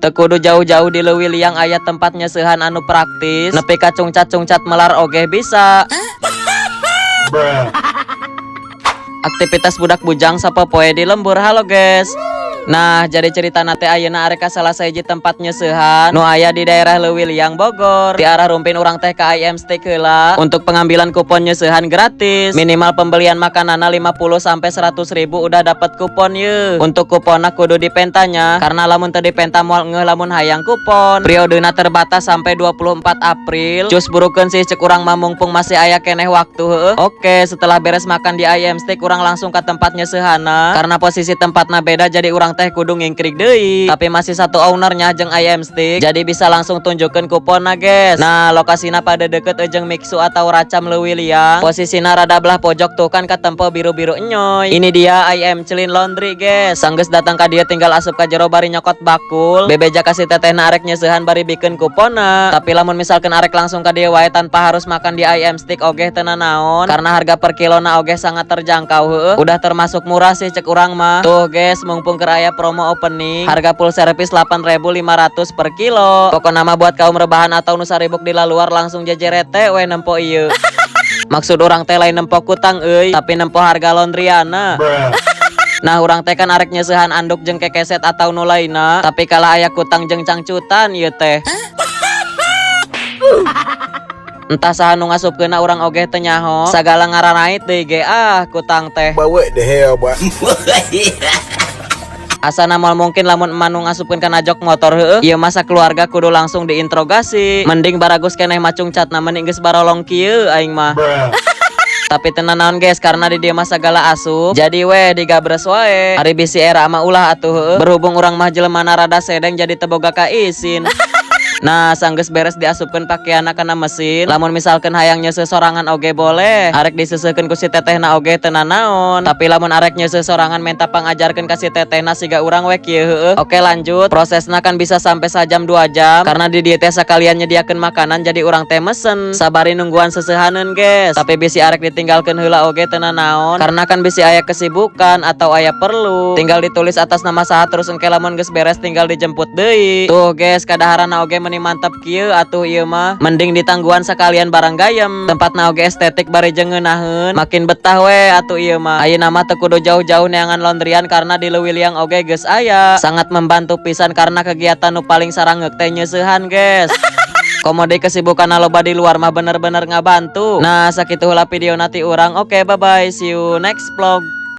Teu kudu jauh-jauh, di Leuwiliang aya tempat nyeusehan anu praktis, nepi ka cungcat-cungcat melar oge bisa. Aktivitas budak bujang sapopoe di lembur. Halo, guys. Nah, jadi cerita teh ayeuna arek ka salah sahiji tempat nyeusehan nu aya di daerah Leuwiliang, Bogor. Di arah Rumpin urang teh ka IM Steak heula untuk pengambilan kupon nyeusehan gratis. Minimal pembelian makanana 50 sampai 100 ribu udah dapat kupon ye. Untuk kuponna kudu dipenta nya, karena lamun teu dipenta moal ngeuh lamun hayang kupon. Periodena terbatas sampai 24 April. Cus burukeun sih cek urang mah, mumpung masih aya keneh waktu heueuh. Oke, setelah beres makan di IM Steak, urang langsung ke tempat nyeusehanna. Karena posisi tempatna beda, jadi urang teh kudu ngingkrik deui. Tapi masih satu ownernya jeung IM Steak, jadi bisa langsung tunjukkeun kuponna, guys. Nah, lokasina pada deket jeung Mixue atau Racam Leuwiliang. Posisina rada belah pojok, tuh kan katempo biru-biru enyoy. Ini dia IM Clean Laundry, guys. Sanggeus datang ka dieu tinggal asup ka jero bari nyokot bakul. Bebeja ka si tetehna arek nyeusehan bari bikeun kuponna. Tapi lamun misalkan arek langsung ka dieu wae tanpa harus makan di IM Steak oge teu nanaon, karena harga per kilona oge sangat terjangkau heueuh. Udah termasuk murah sih cek urang mah. Tuh, guys, mumpung keur aya promo opening, harga full service 8.500 per kilo. Pokokna mah buat kaum rebahan atau nu saribuk di luar, langsung jejerete we nempo ieu. Maksud urang teh lain nempo kutang euy, tapi nempo harga laundryana. Nah, urang teh kan arek nyeusehan anduk jeung kekeset atau nu lainna, tapi kalah aya kutang jeung cangcutan ieu teh. Entah saha nu ngasupkeunna, urang oge teu nyaho. Sagala ngararait deui ge ah kutang teh. But what the hell, boy? Asana moal mungkin lamun emak nu ngasupkeun kana jok motor heueuh. Ieu masa keluarga kudu langsung diinterogasi. Mending baragus keneh mah cungcatna, mending geus barolong kieu aing mah. Tapi teu nanaon, guys, karena di dieu mah sagala asup. Jadi weh digabres wae. Ari bisi era mah ulah atuh heueuh. Berhubung urang mah jelemana rada sedeng, jadi teu boga kaisin. Nah, sanggeus beres diasupkeun pakaianna kana mesin. Lamun misalkan hayang nyeuseuh sorangan oge boleh. Arek diseuseuhkeun ku si tetehna oge teu nanaon. Tapi lamun arek nyeuseuh sorangan, menta pangajarkeun ka si tetehna, siga urang we kieu heueuh. Oke, lanjut. Prosesna kan bisa sampai sajam 2 jam karena di dieu teh sakalian nyediakeun makanan, jadi urang teh mesen. Sabari nungguan seuseuhaneun, guys. Tapi bisi arek ditinggalkeun heula oge teu nanaon, karena kan bisi aya kesibukan atau aya perlu. Tinggal ditulis atas nama saha, terus engke lamun geus beres tinggal dijemput deui. Tuh, guys, kadaharana oge meni mantep kieu atuh ieu mah. Mending ditangguan sekalian barang gayem. Tempatna oge estetik bari jeung ngeunaheun. Makin betah we atuh ieu mah. Ayeuna mah teu kudu jauh-jauh neangan laundryan karena di Leuwiliang oge geus aya. Sangat membantu pisan karena kegiatan nu paling sarangeuk teh nyeusehan, guys. Komo deui kesibukan loba di luar mah bener-bener ngabantu. Nah, sakitu heula video na ti urang. Oke, bye bye. See you next vlog.